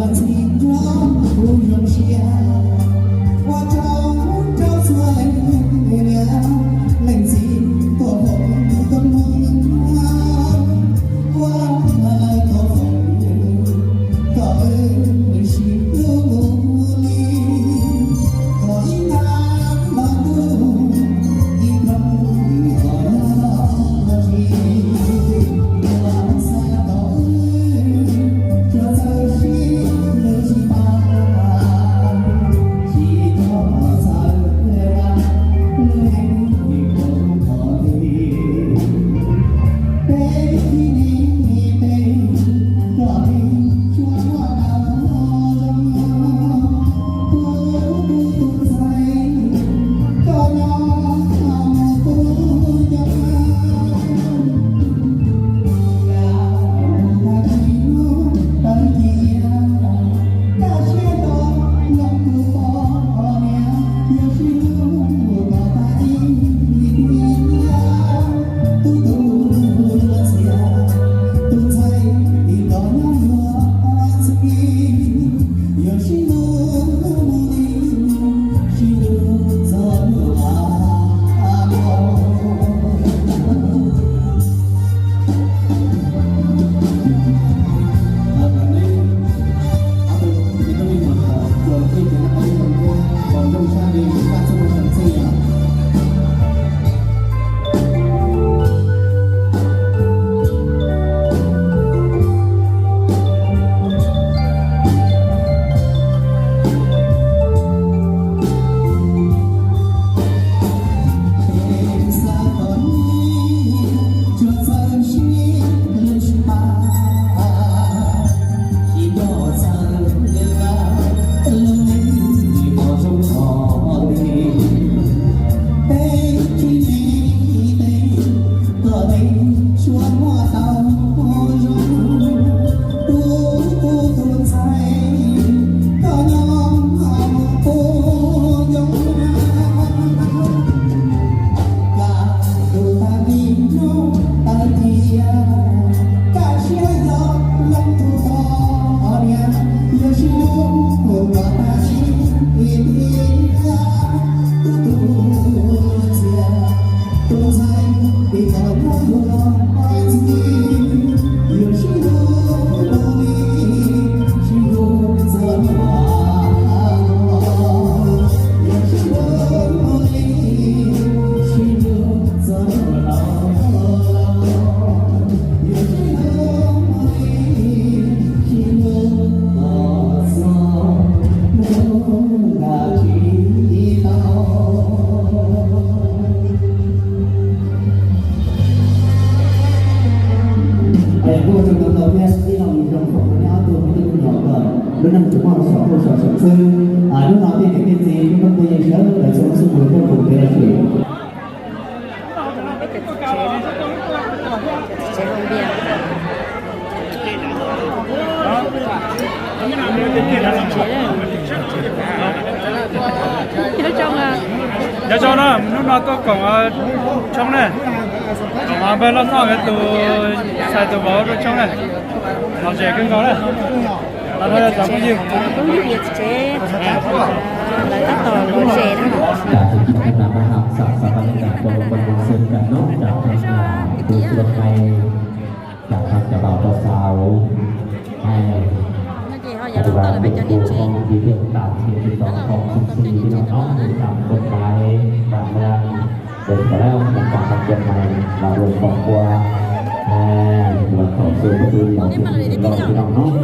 Ntxhi nyob kuv zoo siab ua rau rau txhua leej niam leej txiv tuaj hauv koj muag ua lawv tau feem koj wb sib hlub li koj ib tag los ntuj ib nrog koj nyob los tsis ua xav tau wb tsuas txawm sib hlub sib pab. Kuj ua tsaug ntau ntau thiab ib lo lus zoo foom rau neb ob tug me tub me nyuam kom lub neej tsuas muaj xyov hauj xyov xeeb xwb. Hnub no tej niam tej txiv thiab phooj ywg sawv daws txhua leej txhua tus tuaj koom tes lossis Nyob zoo na, hnub no tuaj koom tshoob na, koom npawg Loj Noj nkawd tus xais tus vauv rau tshoob na, lom zem kawg nkaus na. Los no yog cov phooj ywg, lawv tab tom lom zem na. Tam sim no peb hab xam xav pab neej tsa pog pog xwb kam nub rau peb tus xyoo mai, rau peb cov vauv rau saud. Tus vas tus tus hoob viv tiag tam sim no tsis tau hoob xwb xwb li no nyob tam tus pais tam mlaj, ces thaum lawv mus tam tus pais los rau pog pua, tus vas thaum xwb peb tus nyuam tus tus los li no nyob.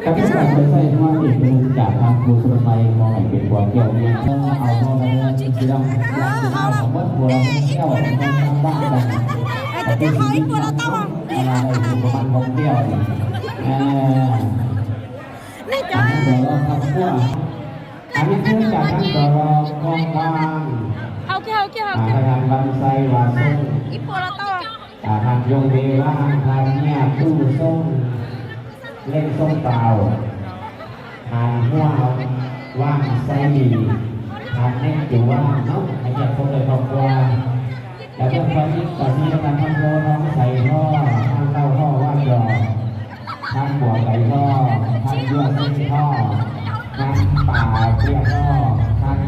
Kab peb tam tus xaij huab tim tus tam tus xyoo mai hmo hais pem puas kiag li, au hmo li no, muab puas los kiag tam tus xyoo mai, tus pab hoob tiag. Tus los thab quaj, nej thiab cas thab tus los koj npaj, hais has Vam Xais Vam Xoo, has Yoog Des Vaj, has Nyiaj Kuj Xoo, Leej Xoo Paus, has Huaj Vam Xais Lis, has Neej Cus Vaj no, hais tias phoo lawm tau qua, lawv pheej pab ib tam sim no tas thab hlob Xais Hlob, has Lauj Hoj Vaj Cos. Khanh Muas Kais Thoj, khanh Yuaj Xeeb Thoj, khanh Pas Tiaj Thoj, khanh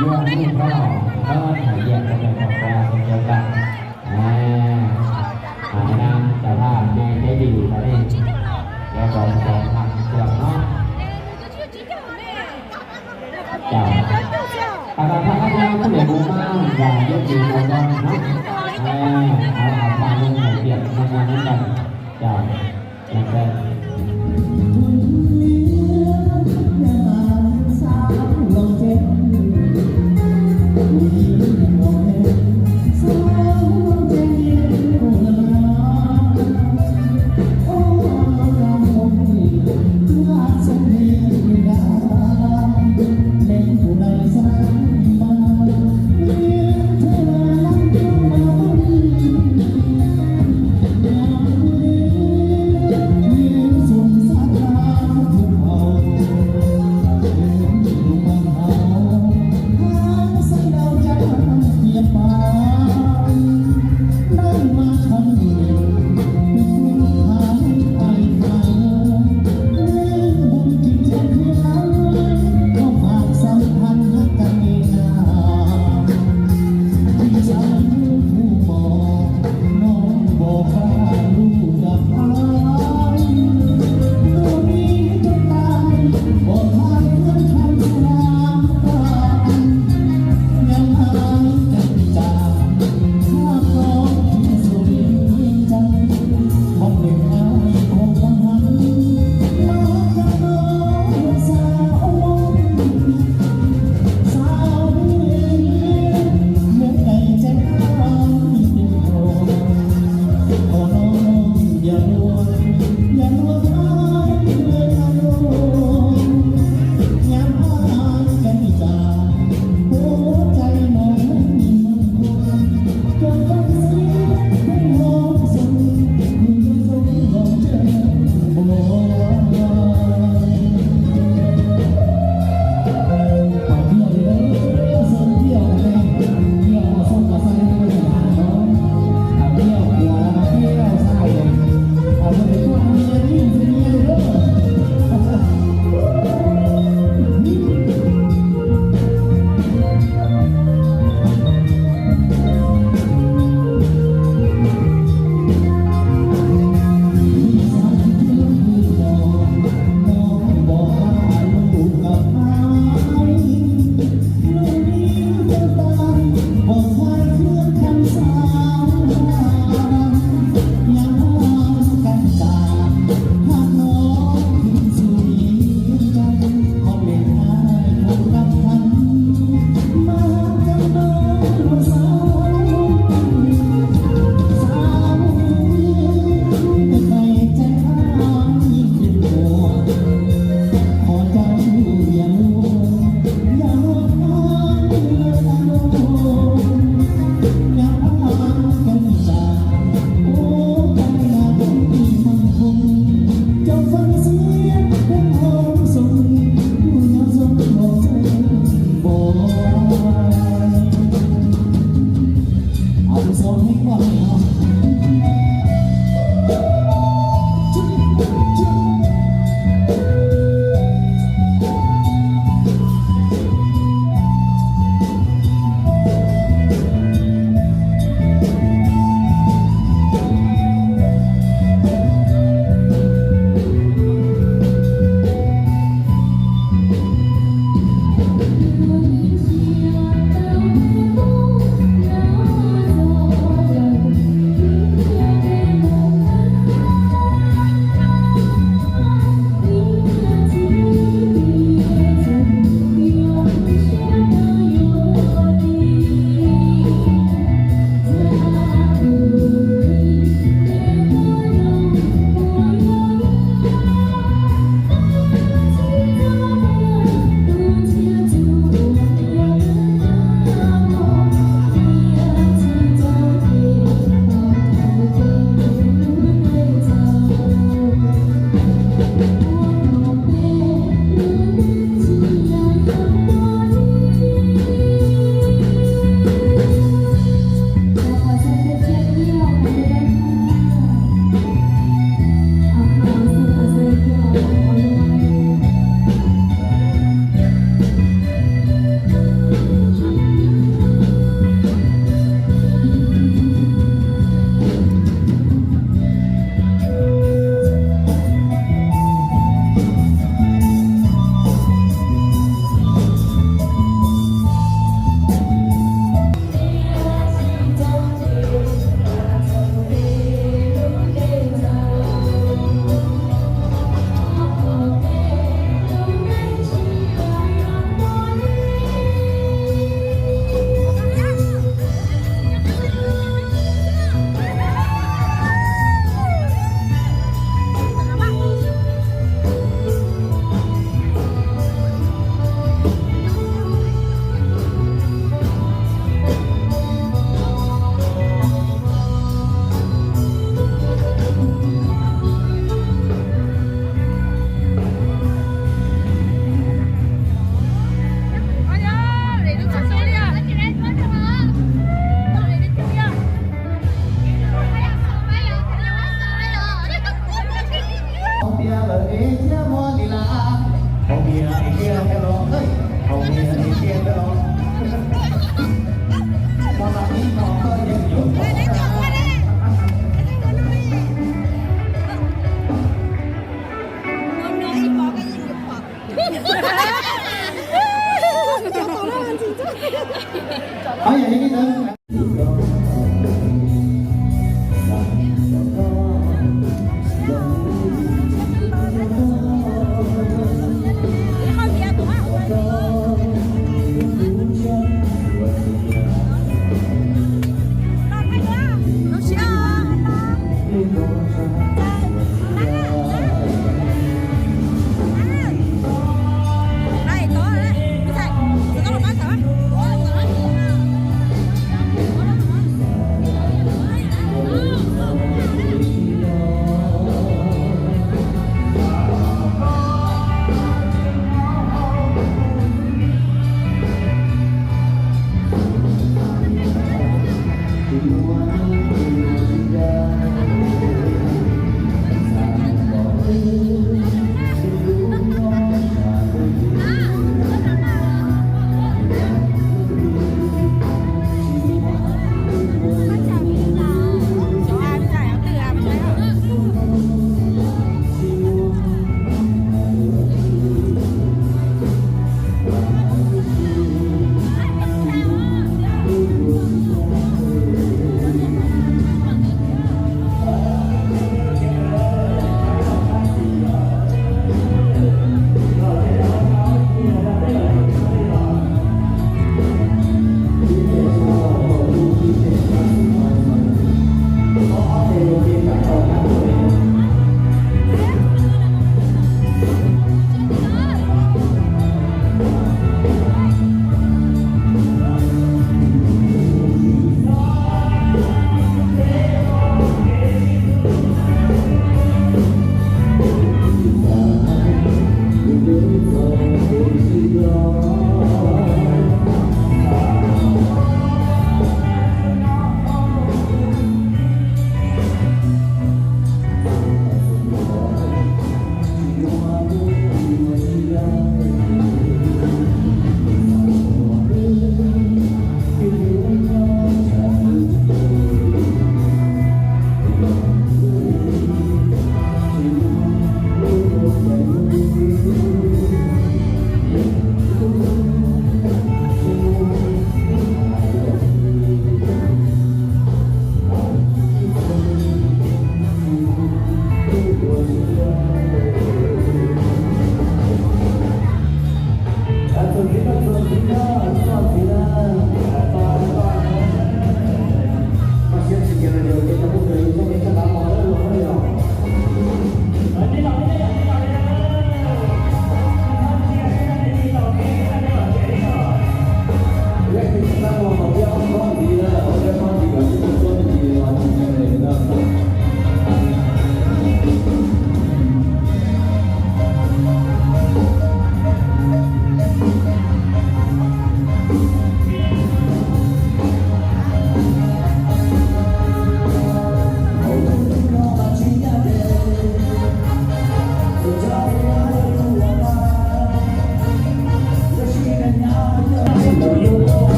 Yuaj Nuj Thoj, thawj thawm yiam rau ntawm tog pas xeeb cov npaj. Cov phaj nyaj teb lis rau nej, cov zoo cov khanh tuag no. Pas tas phaj kab nyab kuj le kuv maj vas yeb lis rau koj no. Av phaj leej thawm yiam no no neb ntawd.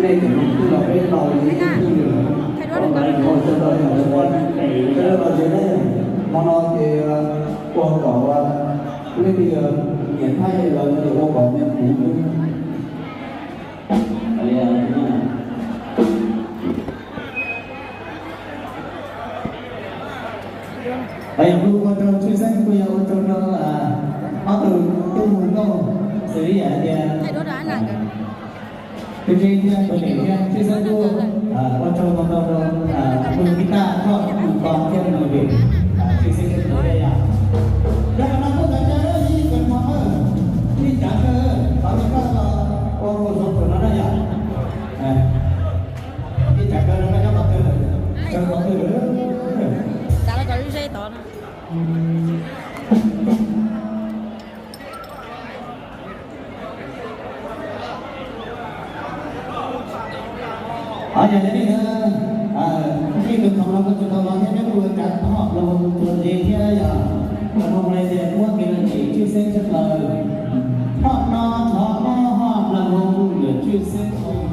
Nej cov no kuj los peb tau li ib tug lawm, ua ntawd yuav ua tsaug rau yog ua tes rau los ces hmo no ces ua kom leej twg nyiam thaij lawv ces ua kom nyiam kuv. Yog kuj ua rau tshwj xeeb kuj yog ua rau rau ob tug tub mus nkauj xws li yam hais tias tus ntse thiab tus niam thiab tshwj xeeb kuj ua rau ntau ntau rau tus guitar thoj tus tos thiab tus vim tshwj xeeb tus thiab yom. Yog qhov no kuj txaus ntshai ib tug kawg, ib cav kawg, thov nej koj ua mus zoo tus no na yom. Ib cav kawg no koj nyob qhov twg, kawg qhov twg. Yog li ntawd, nej tus khoom no kuj tsis tau los thiab, neb kuj ua cas thoj los mus tus ntse thiab yom. Los mus li tias muab kev lom zem tshwj xeeb tshaj plaws, thoj no thov no ho los mus lwm tshwj xeeb.